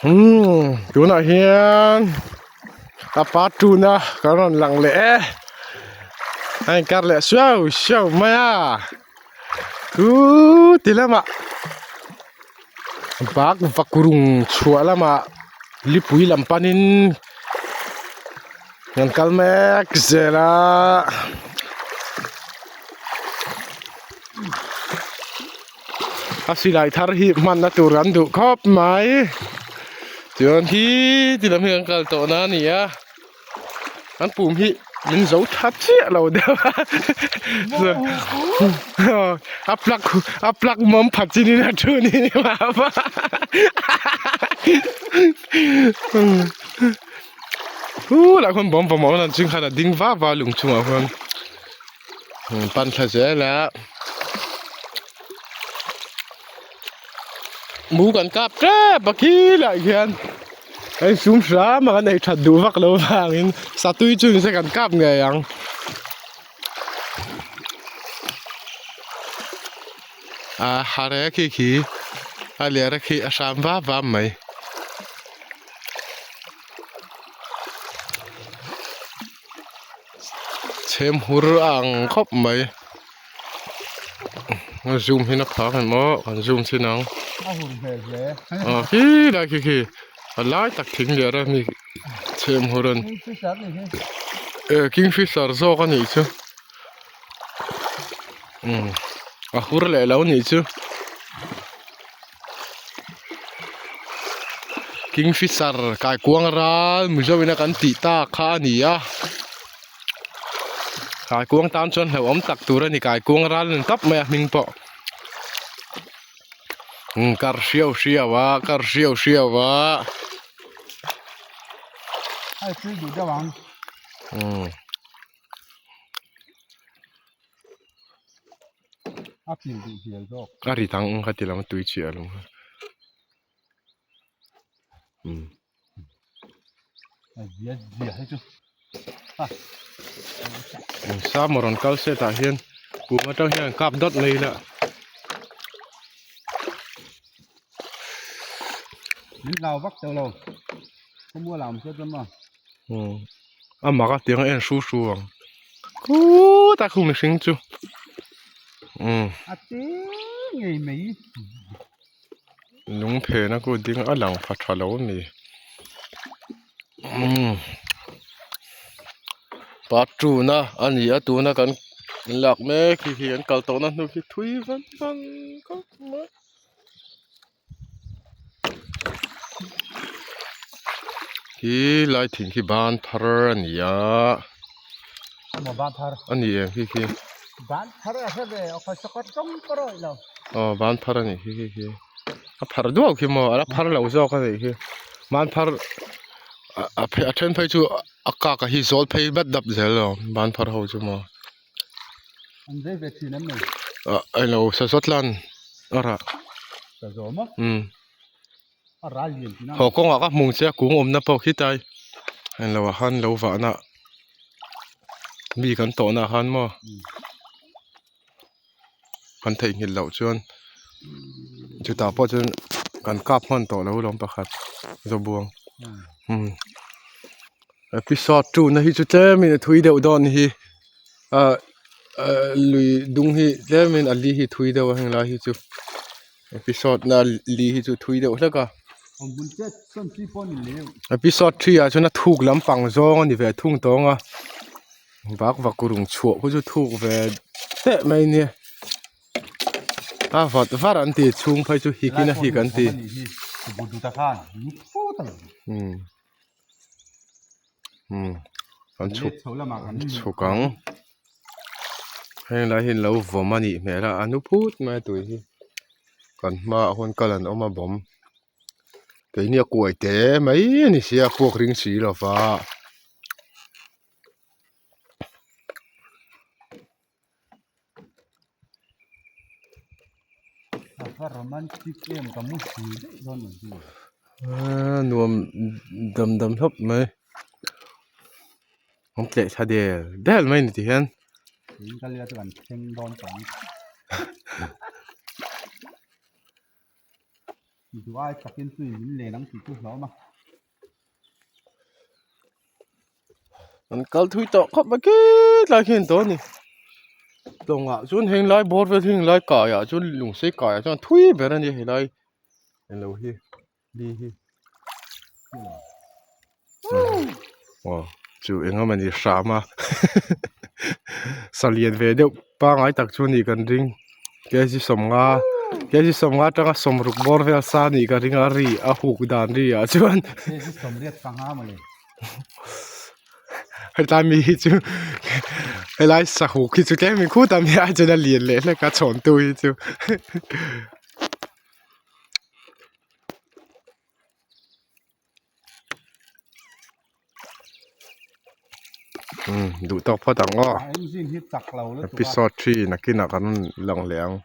Umm tunah hian a part two na kan rawn lang leh e a inkar leh suau suau mai a khuuu ti lamah bak vakurung chhuah lamah lipui lam panin kan kal mek zel a. A silai thar hi hmanna tur an duh khawp mai chuan hi ti lam hi kan kal tawh na a ni a an pum hi min zo tha chiah lo deuh a a plug a plug mawm phat chin in a thu ni ni mah va hu lah khawn bawm bawm a awm a ching khan a ding va va lung chungah khuan. Pan thla zel a mu kan kap tep a khilaiah khian a insum hram a kan ei that duh vak lo vangin satui chu nise kan kap ngei ang. A hare khi khi a ler a khi a hram vap vap mai. Chhem hur a ang khawp mai a zoom hi na phak em aw kan zoom chin ang a hur hmel hle aw khi lai khi khi a lai tak thing leh a mi chhem hur an e kingfisher zawk a nih chu umm a hur leh lo nih chu. Kingfisher kaikuang ral Mizo ina kan tih tak kha a ni a kaikuang tan chuan hlauhawm tak tur a ni kaikuang ral a ni tawp mai a hming pawh umm kar hriau hriau a kar hriau hriau a umm. A pil duh hmel zawk. A ri dang ka ti lo tui chiah lo. Um. A zia zia hei chu. Sa maw rawn kal se tah hian kum atang hian kap dawt mai ila. Min hlau vak tawh lo. Khawmual ah awm se chuan maw. Um. A mak a tiang a en hru hru ang. Khutah khu mihring chu. Um. A te ngei mai. Lung phena ku ding a lang pha tha lo a ni. Um. Part two na a ni a tuna kan lak mek hi hi an kal tawhna hnu hi thui van van khawp mai. Khi lai thing khi ban thar a ni a a ni em khi khi aw ban phar a nih khi khi khi a phar duau khi maw a la phar lo zawk a nih khi ban phar a then phei chu a kak a hi zawl phei bat dap zel lo ban phar ho chu maw. Ah eng lo sa zawt lan a rah umm haw kawngah ka hmu che a kung awmna pawh khitlai eng lo ah khan lo vahna mi kan tawhna ah khan maw kan theihnghilh loh chuan chutah pawh chuan kan kap hman tawh lo lawm pakhat zawbuang umm. Episode two na hi chu tlemin a thui deuh dawn hi ah ah lui dung hi tlemin a li hi thui deuh a heng lai hi chu episode na li hi chu thui deuh hlek a episode three ah chuan a thuk lampang zawng a ni ve thung tawng a vak vak rung chhuah khu chu thuk ve teh mai a nia a vat var an ti chhung phei chu hik in a hik an ti. An chhuk an chhuk ang heng lai hi an lo vawm a nih hmel a a nu phut mai a tui hi kan hmaah huan kal an awm a bawm keini a kuai te mai a ni sia a puak ring si lo va. Aaa nuam dam dam hlawp mai an tleh thla del del mai a ni tihian. Duai takin tui min len ang tih chu hlauhawm a. An kal thui tawh khawp mai khilai khi an tawh a ni. Tlawngah chuan heng lai bawr vel hi heng lai kaiah chuan lungsei kaiah chuan thui ber a ni helai englo hi li hi. Aw chu eng emaw ni hram a salian ve deuh pangai tak chu a nih kan ring kg sawmnga kg sawmnga atanga sawmruk bawr vel sa a nih ka ring a ri a huk dan ri ah chuan hetlai mi hi chu helai sahuk hi chu tlem in khut a mi ai chuan a lian leh hlek a chhawn tu hi chu. Umm duh tawk phawt ang aw engine hi chak lo lutuk a episode 3 nakinah kan lang leh ang.